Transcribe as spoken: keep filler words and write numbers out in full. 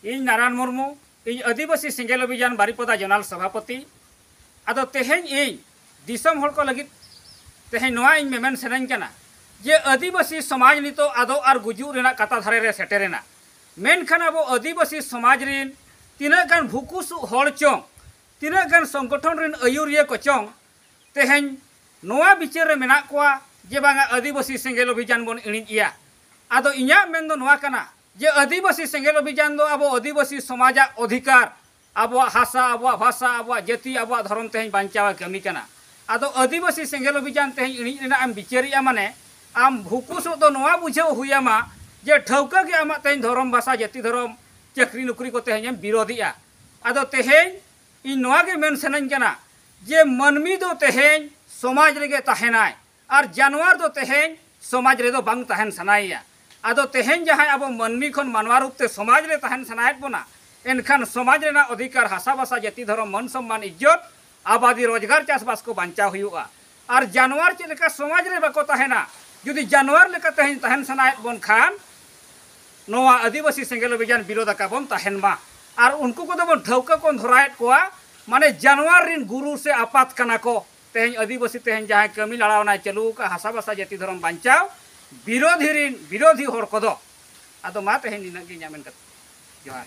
ᱤᱧ ᱱᱟᱨᱟᱭᱚᱱ ᱢᱩᱨᱢᱩ, ᱤᱧ ᱟᱹᱫᱤᱵᱟᱹᱥᱤ ᱥᱮᱸᱜᱮᱞ ᱚᱵᱷᱤᱡᱟᱱ ᱵᱟᱨᱤᱯᱚᱫᱟ ᱡᱚᱱᱟᱞ ᱥᱚᱵᱷᱟᱯᱚᱛᱤ᱾ ᱟᱫᱚ ᱛᱮᱦᱮᱧ ᱤᱧ ᱫᱤᱥᱚᱢ ᱦᱚᱲ ᱠᱚ ᱞᱟᱹᱜᱤᱫ ᱛᱮᱦᱮᱧ ᱱᱚᱣᱟ ᱤᱧ ᱢᱮᱢᱮᱱ ᱥᱟᱱᱟᱧ ᱠᱟᱱᱟ ᱡᱮ ᱟᱹᱫᱤᱵᱟᱹᱥᱤ ᱥᱚᱢᱟᱡᱽ ᱱᱤᱛᱚᱜ ᱟᱫᱚᱜ ᱟᱨ ᱜᱩᱡᱩᱜ ᱨᱮᱱᱟᱜ ᱠᱟᱛᱷᱟ ᱫᱷᱟᱨᱮ ᱨᱮ ᱥᱮᱴᱮᱨᱮᱱᱟ᱾ ᱢᱮᱱᱠᱷᱟᱱ ᱟᱵᱚ ᱟᱹᱫᱤᱵᱟᱹᱥᱤ ᱥᱚᱢᱟᱡᱽ ᱨᱤᱱ ᱛᱤᱱᱟᱹᱜ ᱜᱟᱱ ᱵᱷᱩᱠᱩᱥᱩᱜ ᱦᱚᱲ ᱪᱚᱝ, ᱛᱤᱱᱟᱹᱜ ᱜᱟᱱ ᱥᱚᱝᱜᱚᱴᱷᱚᱱ ᱨᱤᱱ ᱟᱹᱭᱩᱨᱤᱭᱟᱹ ᱠᱚ ᱪᱚᱝ ᱛᱮᱦᱮᱧ ᱱᱚᱣᱟ ᱵᱤᱪᱟᱹᱨ ᱨᱮ ᱢᱮᱱᱟᱜ ᱠᱚᱣᱟ ᱡᱮ ᱵᱟᱝᱟ ᱟᱹᱫᱤᱵᱟᱹᱥᱤ ᱥᱮᱸᱜᱮᱞ ᱚᱵᱷᱤᱡᱟᱱ ᱵᱚᱱ ᱤᱬᱤᱡ ᱮᱭᱟ᱾ ᱟᱫᱚ ᱤᱧᱟᱹᱜ ᱢᱮᱱ ᱫᱚ ᱱᱚᱣᱟ ᱠᱟᱱᱟ ᱡᱮ ᱟᱹᱫᱤᱵᱟᱹᱥᱤ ᱥᱮᱸᱜᱮᱞ ᱚᱵᱷᱤᱡᱟᱱ ᱫᱚ ᱟᱵᱚ ᱟᱹᱫᱤᱵᱟᱹᱥᱤ ᱥᱚᱢᱟᱡᱟᱜ ᱚᱫᱷᱤᱠᱟᱨ, ᱟᱵᱚᱣᱟᱜ ᱦᱟᱥᱟ, ᱟᱵᱚᱣᱟᱜ ᱵᱷᱟᱥᱟ, ᱟᱵᱚᱣᱟᱜ ᱡᱟᱹᱛᱤ, ᱟᱵᱚᱣᱟᱜ ᱫᱷᱚᱨᱚᱢ ᱛᱮᱦᱮᱧ ᱵᱟᱧᱪᱟᱣ ᱮ ᱠᱟᱹᱢᱤ ᱠᱟᱱᱟ᱾ ᱟᱫᱚ ᱟᱹᱫᱤᱵᱟᱹᱥᱤ ᱥᱮᱸᱜᱮᱞ ᱚᱵᱷᱤᱡᱟᱱ ᱛᱮᱦᱮᱧ ᱤᱬᱤᱡ ᱨᱮᱱᱟᱜ ᱮᱢ ᱵᱤᱪᱟᱹᱨᱮᱜᱼᱟ, ᱢᱟᱱᱮ ᱟᱢ ᱵᱷᱩᱠᱩᱥᱚᱜ ᱫᱚ ᱱᱚᱣᱟ ᱵᱩᱡᱷᱟᱹᱣ ᱦᱩᱭ ᱟᱢᱟ ᱡᱮ ᱴᱷᱟᱹᱣᱠᱟᱹ ᱜᱮ ᱟᱢᱟᱜ ᱛᱮᱦᱮᱧ ᱫᱷᱚᱨᱚᱢ, ᱵᱷᱟᱥᱟ, ᱡᱟᱹᱛᱤ, ᱫᱷᱚᱨᱚᱢ, ᱪᱟᱹᱠᱨᱤ ᱱᱚᱠᱨᱤ ᱠᱚ ᱛᱮᱦᱮᱧ ᱮᱢ ᱵᱤᱨᱳᱫᱷᱮᱜᱼᱟ᱾ ᱟᱫᱚ ᱛᱮᱦᱮᱧ ᱤᱧ ᱱᱚᱣᱟ ᱜᱮ ᱢᱮᱱ ᱥᱟᱱᱟᱧ ᱠᱟᱱᱟ ᱡᱮ ᱢᱟᱹᱱᱢᱤ ᱫᱚ ᱛᱮᱦᱮᱧ ᱥᱚᱢᱟᱡᱽ ᱨᱮᱜᱮ ᱛᱟᱦᱮᱱᱟᱭ ᱟᱨ ᱡᱟᱱᱣᱟᱨ ᱫᱚ ᱛᱮᱦᱮᱧ ᱥᱚᱢᱟᱡᱽ ᱨᱮᱫᱚ ᱵᱟᱝ ᱛᱟᱦᱮᱱ ᱥᱟᱱᱟᱭᱮᱭᱟ᱾ ᱟᱫᱚ ᱛᱮᱦᱮᱧ ᱡᱟᱦᱟᱸᱭ ᱟᱵᱚ ᱢᱟᱹᱱᱢᱤ ᱠᱷᱚᱱ ᱢᱟᱱᱣᱟ ᱨᱩᱯ ᱛᱮ ᱥᱚᱢᱟᱡᱽ ᱨᱮ ᱛᱟᱦᱮᱱ ᱥᱟᱱᱟᱭᱮᱫ ᱵᱚᱱᱟ, ᱮᱱᱠᱷᱟᱱ ᱥᱚᱢᱟᱡᱽ ᱨᱮᱱᱟᱜ ᱚᱫᱷᱤᱠᱟᱨ, ᱦᱟᱥᱟ ᱵᱷᱟᱥᱟ, ᱡᱟᱹᱛᱤ, ᱫᱷᱚᱨᱚᱢ, ᱢᱟᱹᱱ ᱥᱚᱢᱢᱟᱱ, ᱤᱡᱽᱡᱚᱛ, ᱟᱵᱟᱫᱤ, ᱨᱳᱡᱽᱜᱟᱨ, ᱪᱟᱥᱵᱟᱥ ᱠᱚ ᱵᱟᱧᱪᱟᱣ ᱦᱩᱭᱩᱜᱼᱟ᱾ ᱟᱨ ᱡᱟᱱᱣᱟᱨ ᱪᱮᱫ ᱞᱮᱠᱟ ᱥᱚᱢᱟᱡᱽ ᱨᱮ ᱵᱟᱠᱚ ᱛᱟᱦᱮᱱᱟ, ᱡᱩᱫᱤ ᱡᱟᱱᱣᱟᱨ ᱞᱮᱠᱟ ᱛᱮᱦᱮᱧ ᱛᱟᱦᱮᱱ ᱥᱟᱱᱟᱭᱮᱫ ᱵᱚᱱ ᱠᱷᱟᱱ ᱱᱚᱣᱟ ᱟᱹᱫᱤᱵᱟᱹᱥᱤ ᱥᱮᱸᱜᱮᱞ ᱚᱵᱷᱤᱡᱟᱱ ᱵᱤᱨᱳᱫᱷ ᱟᱠᱟ ᱵᱚᱱ ᱛᱟᱦᱮᱱ ᱢᱟ᱾ ᱟᱨ ᱩᱱᱠᱩ ᱠᱚᱫᱚ ᱵᱚᱱ ᱴᱷᱟᱹᱣᱠᱟᱹ ᱠᱚ ᱫᱷᱚᱨᱟᱭᱮᱫ ᱠᱚᱣᱟ, ᱢᱟᱱᱮ ᱡᱟᱱᱣᱟᱨ ᱨᱤᱱ ᱜᱩᱨᱩ ᱥᱮ ᱟᱯᱟᱛ ᱠᱟᱱᱟ ᱠᱚ᱾ ᱛᱮᱦᱮᱧ ᱟᱹᱫᱤᱵᱟᱹᱥᱤ ᱛᱮᱦᱮᱧ ᱡᱟᱦᱟᱸᱭ ᱠᱟᱹᱢᱤ ᱞᱟᱲᱟᱣᱱᱟᱭ, ᱪᱟᱹᱞᱩ ᱟᱠᱟᱫ ᱦᱟᱥᱟ ᱵᱷᱟᱥᱟ ᱡᱟᱹᱛᱤ ᱫᱷᱚᱨᱚᱢ ᱵᱟᱧᱪᱟᱣ ᱵᱤᱨᱳᱫᱷᱤ ᱨᱤᱱ ᱵᱤᱨᱳᱫᱷᱤ ᱦᱚᱲ ᱠᱚᱫᱚ᱾ ᱟᱫᱚ ᱢᱟ ᱛᱮᱦᱮᱧ ᱱᱤᱱᱟᱹᱜ ᱜᱮ ᱤᱧᱟᱹᱜ ᱢᱮᱱ ᱠᱟᱛᱮ᱾ ᱡᱚᱦᱟᱨ᱾